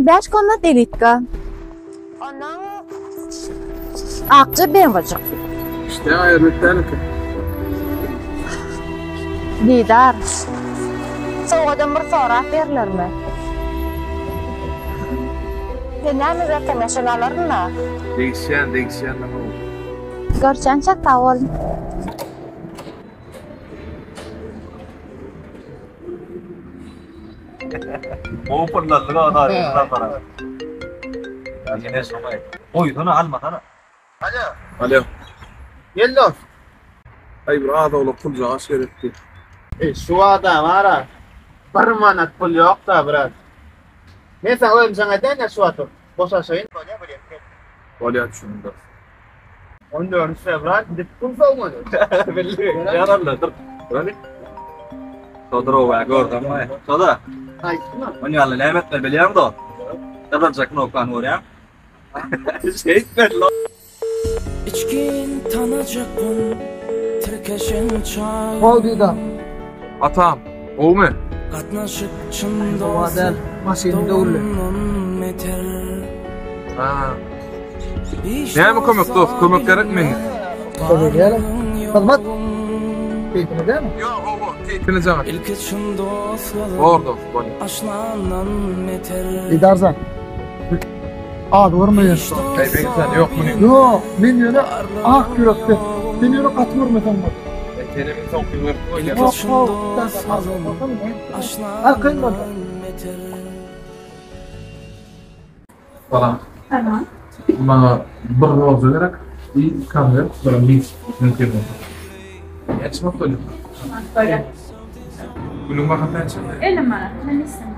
5 komnat elitka. Ondan akja BMW-jyk. İşte aýrylyk däl eken. Didar. Sowgadam bir sorap berlermi? Sen näme berseň men şony alaryn-da. Degişýän, degişýän name ol. Görüşýänçäk sag bol. Gowy pyrlandyk a daýy. Ýene şoňa. Goýsana almasana. Alo. Alo. Gel dost. Aý bir az-owlak puljagaş gerekdi. Eý şu adam ara bir manat pul ýok-da brat. Men saňa özüm jaň edeýin-ä şu wagt boşaşaýyn. Bolýa bolýa gel. Bolýa düşündim dost. On dördünji fewral gidip pul sowmaly. Bildi. Ýararly dur. Durali. Şodur owa gördüm aý. Şoda. Aýtma. On ýaly näme etmeli bilýäňmi dost? Gyzylja knopkany görýäň. Şeýtme lo. Içgin tanajakgyn tirkeşen çaý. Hol dida. Atam, gowumy? Gatnaşyk çyn Gowa däl, maşyny döwüldi. dogandan beter. Ha. Näme kömek dost, kömek gerekmi menden? Kömek gerek. Hyzmat. Keýpine dälmi? Ýok, hawa, keýpine jaň et. Ilki çyn dost galan Bor dost, bolýar. aşnandan beter. Didarjan. Az görmeýän. Eý, Begjan, ýok muny. Ýok, men ýöne ak ýürekde. Sen ýöne gaty görmeseň bol. Eý, senem iň soňky görüp bolýar. Ýok, Arkaýyn bol. Salam. Salam. Maňa bir roza gerek. I konwert, bir list mümkin bolsa. Näçe wagt bolýar? Bolýar. Günüň bahasy näçe? 50 manat. Men istemem.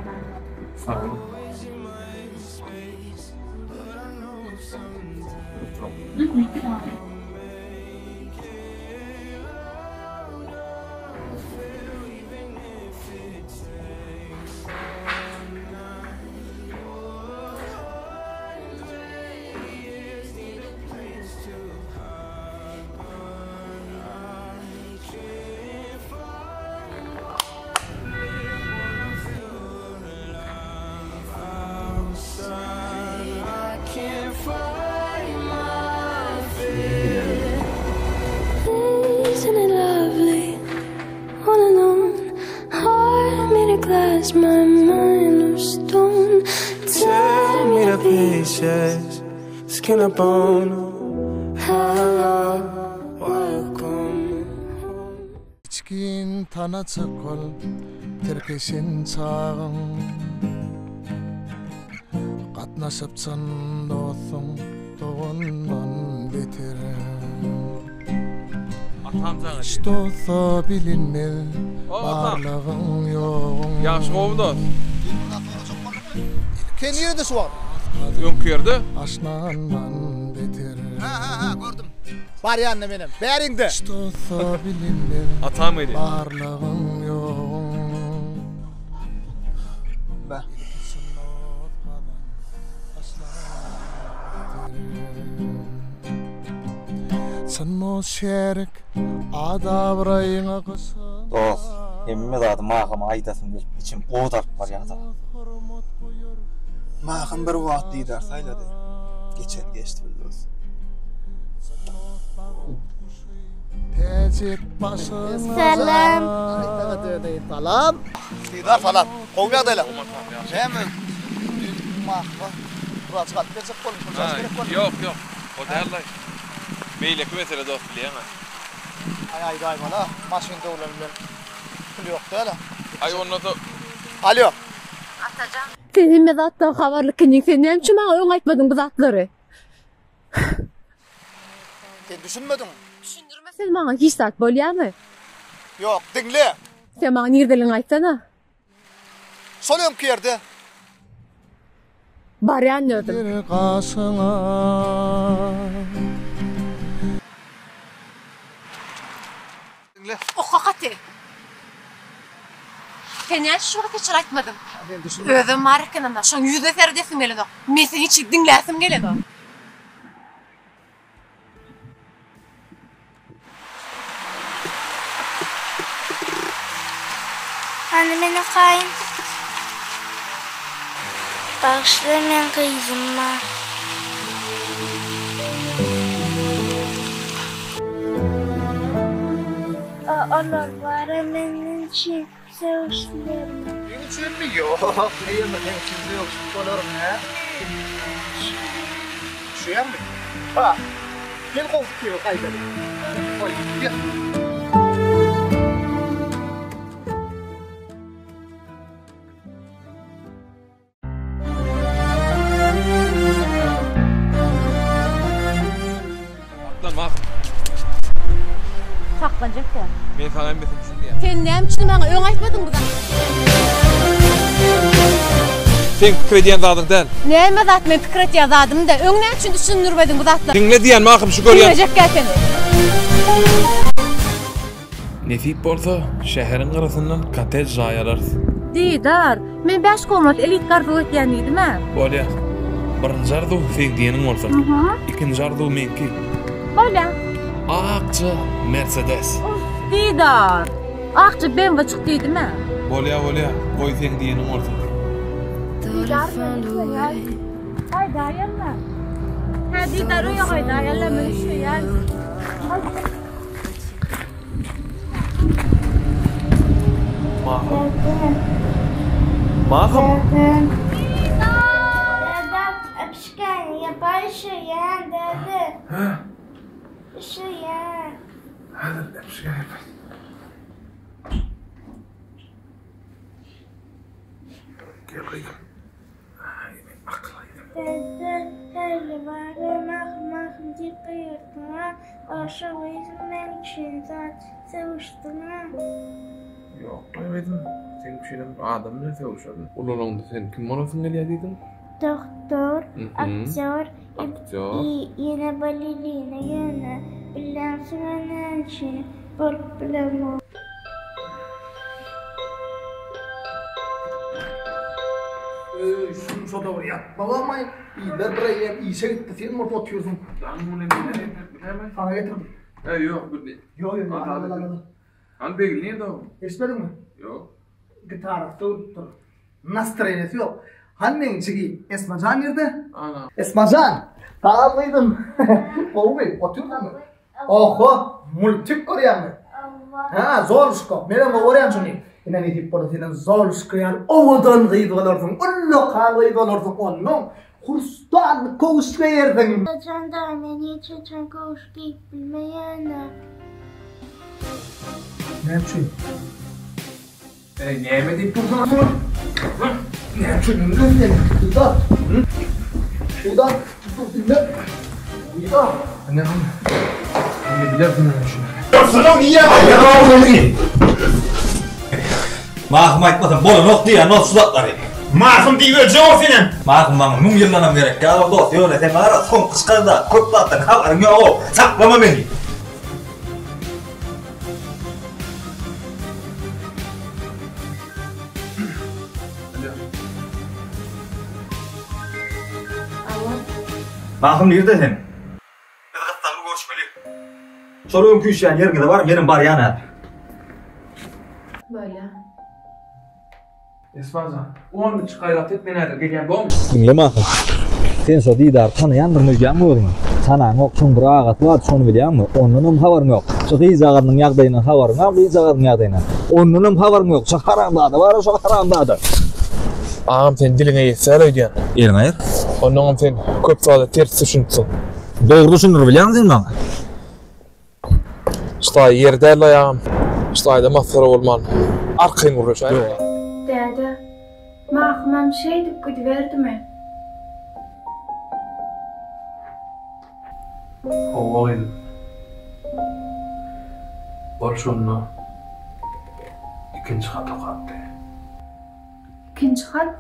Sag bol. Içgin tanaçyk ol tirkeşen çagyň. Gatnaşyp çyn dostuň dogandan beter. Hiç dosta bilinmez barlygyň ýoguň. Ýagşy gowy dost. Sen nirede şu wagt? Öňki ýerde. Aşnandan beter. Ha ha ha gördüm. Barýan-da menem. Bäriňde. Hiç dosta bilinmez Atam gelýär. barlygyň ýoguň. Bä. Çyn dost şärik ad-abraýyňa gyşynar. Dost, hemme zady Mahama aýdasym gelip içim ot alyp barýada. Mahym bir wagt didar saýlady. Geçen geçdi bil dost. Täjik başyňa. Salam. Salam. Didar salam. Gowy ýagdaýlar. Näme? Mahyma biraz galyp berjek boldum. Pul gerek boldy. Ýok, ýok. O däl-laý. Beýleki mesele dost bilýäň-ä. Aý aýdaýmala, maşyn döwlen bilen pul ýok däl-ä. Aý onda-da. Alýo. Atajan. Sen hemme zatdan habarly ekeniň, sen näme üçin maňa öň aýtmadyň bu zatlary? Sen düşünmediň. Düşündirme sen maňa hiç zat bolýamy? Ýok, diňle. Sen maňa nirdeligini aýtsana. Şol öňki ýerde. Barýan özüm. Bir gaşyňa. Diňle. Oka gaty. Sen näçe şu wagta çenli aýtmadyň? Men düşünmedim. Özem bar eken onda. Şoň ýüzüne seredesim gelenok. Men seni hiç diňläsim gelenok. Hany men okaýyn. Bagyşla meň gyzym bar. Olar bara meniň üçin sögüşdilermi? Meň üçinmi? Ýok, eýýäm seň üçin sögüşip bolarmy, hä? Düşýäňmi? Ha. Gel gowy pikir gaýdaly. Goý, gel. Saklan Mahym. Saklanjak däl. Men saňa hemmesini düşündirýän. Sen näme üçin maňa öň aýtmadyň bu zat? Seň pikir edýän zadyň däl. Näme zat men pikir edýän zadym däl. Öň näme üçin düşündirmediň bu zatlary? Diňle diýýän Mahym şu görýän. Diňlejek däl seni. Nesip bolsa, şäheriň gyrasyndan kottej jaý alarys. Didar, men bäş komnat elitka arzuw etýän diýdim-ä. Bolýa. Birinji arzuw seň diýeniň bolsun. Ikinji arzuw meňki. Bolýa. Akja Mersedes. Uff, Didar. Akja BMW çyk diýdim-ä. Bolýa, bolýa. Goý seň diýeniň bolsun. Didar, men düşeýän. Gaýdaýanma. Hä, Didar öýe gaýdaýanla, men düşeýän. Mahym. Mahym. Dädem öpüşgän ýapar üşeýän däde. Hä? Üşeýän. Häzir öpüşgän ýapar. Gel gyzym. Däde häli bary mahym mahym diýip gygyrdyňa, Oşa gyzym meň üçin zat sögüşdiňa. Ýok-la gyzym, seň üçinem adam bilen sögüşerin. Ulalaňda sen kim bolasyň gelýär diýdiň? Doktor, aktýor, ýene balelina ýöne bilýänsiňä näme üçin bolup bilemok. Öý, şunça-da bir ýatmagamaý, iller bir eýýäm işe gitdi, sen bolsa otyrsyň. Daň muny neler getirip bilämi? Saňa getirdim. Äý, ýok, bu ne? Ýok, ýok, al, al, al, al. Hany begli nirde o? Eşitmediňmi? Ýok. Gitarasy döwülipdir. Nastroýeniýasy ýok. Hany meň jigi Esmajan nirde? Ana. Esmajan! Salam gyzym. Gowumy? Otyrsyňmy? Oho, multik görýäňmi? Hä, Zoluşka. Menem gowy görýän şony. Ine nesip bolsa senem Zoluşka ýaly owadan gyz bolarsyň, ullakan gyz bolarsyň, onnoň hurustal köwüş geýersiň. Jan daýy men hiç haçan köwüş geýip bilmeýänä. Näme üçin? Eý, näme diýip dursuň? Näme üçin indi sen? Duda. Duda, dur dinle. Duda. Ine, indi bilersiň näme üçin. Mahym aýtmasam bolanok diýýän dost şu zatlary. Mahym diýip öljek-ow senem. Mahym maňa müň ýyldanam gerek däl-ow dost, ýöne sen bara soňky çykan zat, köp zatdan habaryň ýog-ow, saklama meni. Mahym nirde sen? Biz gyssagly görüşmeli. Şol öňki üýşýän ýeriňize bar, menem barýan häzir. Bolýa. Esmajan, on üç gaýrat et, men häzir gelýän, bolmy? Diňle Mahym. Sen şo Didary tanaýandyr öýdýäňmi özüňi? Tanaňok, şoň bir agasy bardy, şony bilýäňmi? Ondanam habaryň ýok. Şo gyzjagazynyň ýagdaýyndan habaryň bar, gyzjagazyň ýagdaýyndan. Ondanam habaryň ýok. Şo haramzada bar-a, şo haramzada. Agam sen diliňe ýetýär öýdýän. Eliňi aýyr. Onnoňam sen köp zada ters düşünipsiň. Dogry düşündir bilýäňmi sen maňa? Ştaý ýeri däl aýagam. Ştaýda masgara bolman arkaýyn gürleşäýiň. Däde, Mahymam şeýdip gidiberdimi? Hawa gyzym. Ol şonda ikinji hat okapdy. Ikinji hat?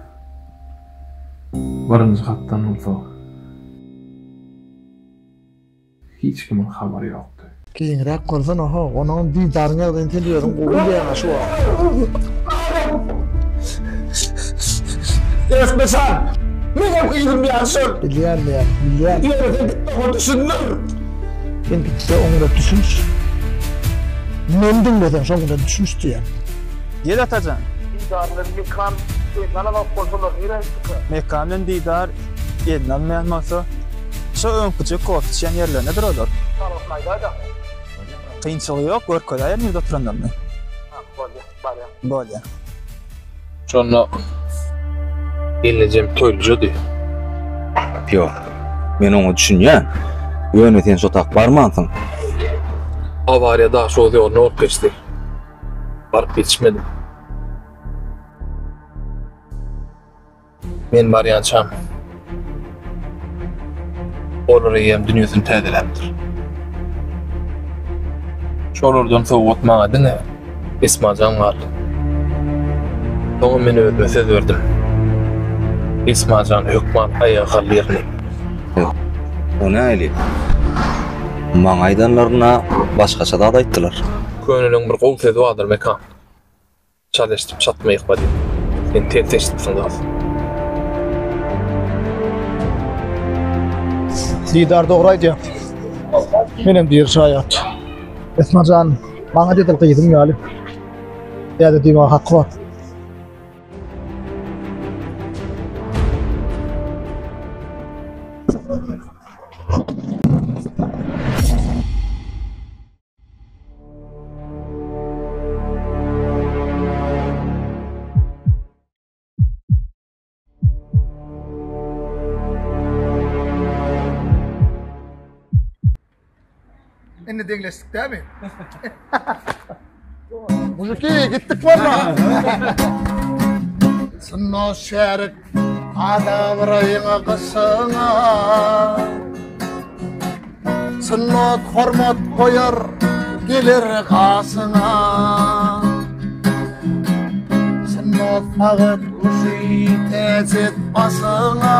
Birinji hatdan bolsa. Hiç kimiň habary ýokdy. Giňräk bolsana ho, onuňam didaryň ýagdaýyny sen özüň gowy bilýäň-ä şu wagt. Esmejan! Menem gyzym ýaly şol. Bilýän diýýän, bilýän. Ýöne sen git oňa düşündir. Sen gitde oňa düşüniş. Meni diňleseň şoňa düşüniş diýýän. Gel Atajan. Didar bilen Mekan elini alanok bolsalar nirä gitdikä? Mekan bilen Didar elini almaýan bolsa, şo öňküje kofe içýän ýerlerindedir olar. Salgysyny aýdaýda. Kynçylygy ýok, görkezäýer nirde oturanlaryny. Ha, bolýa, barýan. Bolýa. Şonda gelnejem toýlujady. Ýok. Men oňa düşünýän. Ýöne sen şo tak barmansyň. Awariýa Daşoguz ýolunda bolup geçdi. Baryp ýetişmedim. Men barýançam olar eýýäm dünýesini täzeläpdir. Şolardan sowgat maňa diňe Esmajan galdy. Soňam men özüme söz berdim. Esmajany hökman aýaga galdyryn diýip. Ýok. O nähili? Maňa aýdanlarynda başgaça zat aýtdylar. Köneleň bir gowy sözi bardyr Mekan. Çal eşidip çatma ýykma diýip. Sen ters eşidipsiň dos. Didar dogry aýdýar. Menem diri şaýat. Esma jan, maňa edil gyzym ýaly. Däde diýmäge haky bar. Indi deňleşdik dämi? Mujiki gitdik walla. Sunno şärik adabraýyňa gysyňa. Sunnat hormat goýar geler gasyňa. Sunnat sagat guşy täç et başyňa.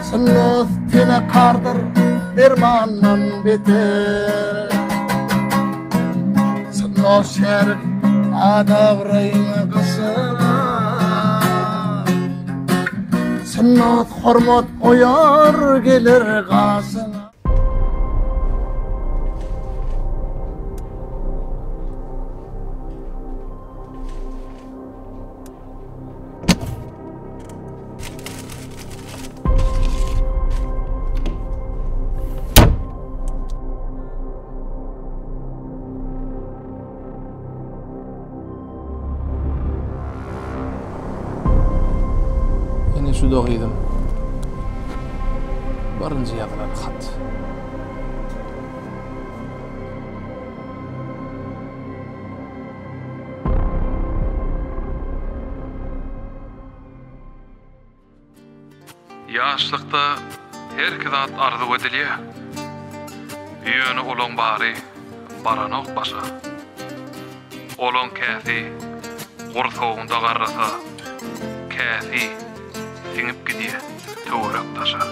Sunnat tene kardyr dermandan beter. Sunnat şärik adabraýyňa gysyňa. Sunnat hormat goýar geler gasyňa. Ine şu da gyzym. Birinji ýazylan hat. Ýaşlykda herki zat arzuw edilýär. Ýöne olaň bary baranok başa. Olaň käsi gursagyňda garrasa, käsi siňip gidýär töwerek-daşa.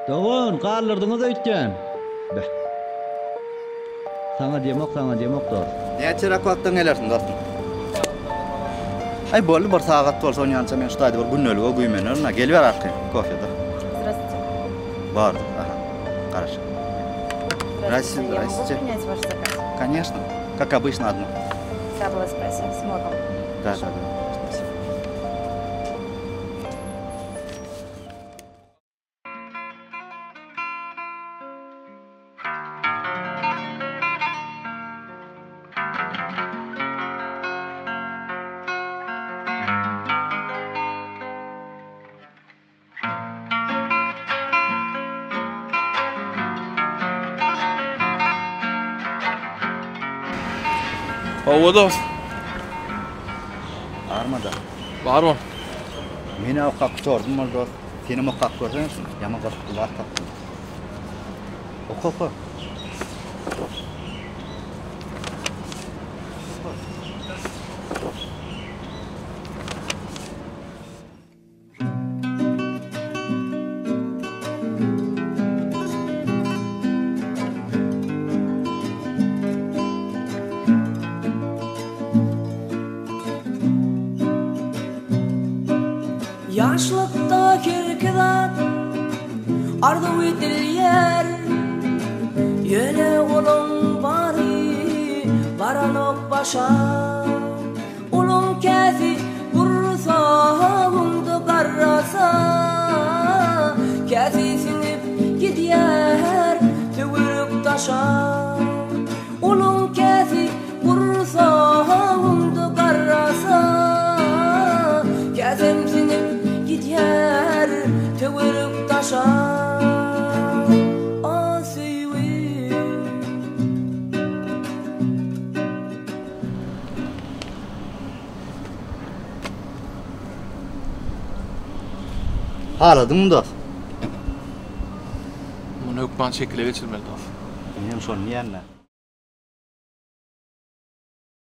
Dogan, galdyrdyňyz öýtýän. Beh. Saňa diýemok, saňa diýemok dost. Näçeräk wagtdan gelersiň dostum? Aý boldy bir sagat bolsa onýança men şu taýda bir gündelige güýmenerin-ä. Geliber arkaýyn, kofede. Здравствуйте. Bar, aha. Garaş. Здравствуйте. Здрасте, Я могу здрасте. принять ваш заказ? Конечно. Как обычно одну. Дабл эспрессо с молоком. Да, да, да. Спасибо. Hawa dost. Armada. Bar bol. Men okap gutardym bol dost. Senem okap görseň şuny. Ýaman gyzykly zat tapdym. Oka oka. Arzuw edilýär Ýöne olaň bary baranok başa Olaň käsi gursagynda garrasa Käsi siňip gidýär töwerek daşa Olaň käsi Gursagymda garrasa, Käsem siňip gidýär töwerek daşa. A söýgi. Haladyňmy dos? Muny hökman şekile geçirmeli dos. Menem şony diýýän-dä.